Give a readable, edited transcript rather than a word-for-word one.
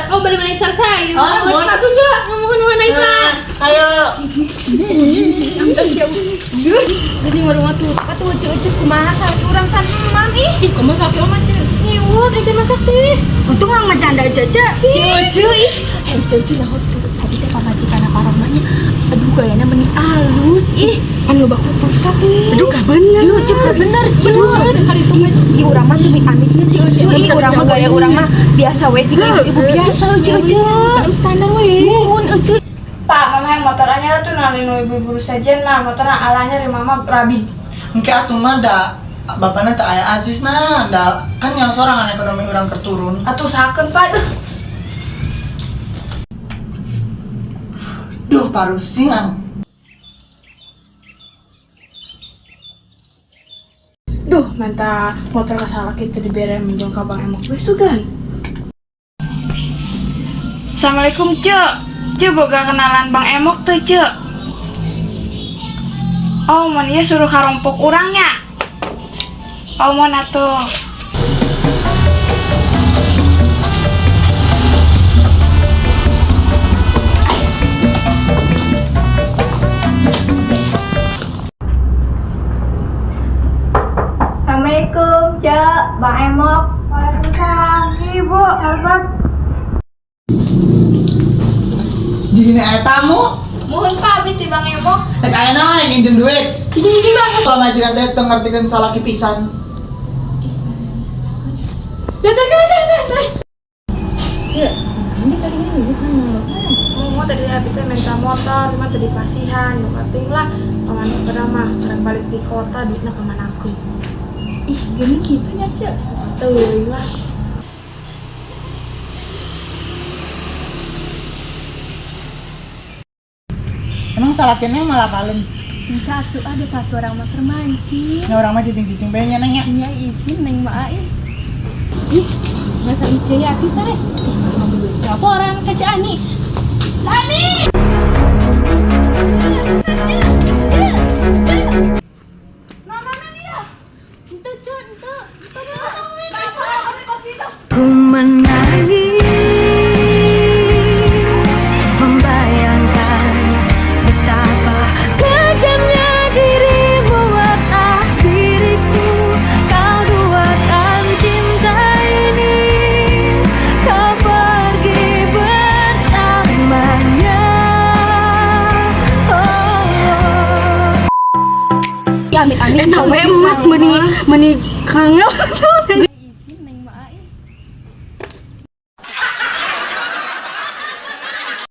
Cek? Oh, beli-beli sayur. Oh, mohon atuh, Cek. Mohon mohon ayo, Pak. Ayo. Jadi warung tuh, apa tuh ucu-ucu kumaha salaki urang can emam ih. Ih, kumaha salaki urang mah nyiut itu masak teh. Untung orang mah canda aja, Cek. Si Ucu ih. Eh, ucu-ucu nyaho tuh. Tadi teh pamajikan paromanya. Aduh, gayana meni alus ih. Pan loba kutus teh. Aduh, gak bener. Aduh, gak bener, Cek. Bener, kali itu mah. Ih, urang mah demi amitnya Cek Ucu. Ih, urang mah gaya urang mah biasa we tiga ibu-ibu biasa Ucu Ucu. Dalam standar we. Nuhun Ucu. Pak, mama yang motor anyar tuh nalin nu ibu-ibu sejen mah motorna alanya dari mama rabi. Engke atuh mah da bapakna teu aya acis nah, da kan yang sorangan ekonomi urang keur turun. Atuh usahakeun, Pak. Duh. Duh, parusingan. Duh, menta motor ka salaki teu dibere minjem ka Bang Emok we sugan. Assalamualaikum, Cek. Cek boga kenalan Bang Emok teu, Cek. Oh, mun ieu suruh karompok urangnya. Oh, mun atuh. Assalamualaikum, Cek. Bang Emok. Waalaikumsalam, Ibu. Albat. Jigina aya tamu, Mohon Pak, abdi ti Bang Emok. rek aya naon rek nginjem duit. Cicing-cicing Bang. Pamajikan teh teu ngartikeun salaki pisan. Datang datang datang. Cek, ini tadi ini sama Mau tadi abi teh minta motor, cuma tadi pasihan, nu penting lah kemana pada mah, karek balik di kota duitnya kemana aku. Ih, gini gitunya, Cek. Teuing lah. Emang salakina malah kalen. Enggak tuh ada satu orang mah termancing. Nya urang mah cicing-cicing bae nya neng nya. Nya izin neng mah ih. Ih, masa Ice yakin sanes? Ih, mah belum laporan ke Cik Ani. Cik Ani! Ku menangis membayangkan betapa kejamnya dirimu atas diriku. Kau duakan cinta ini, kau pergi bersamanya. Oh. Ya amit-amit. Eta we emas meuni meuni kangel.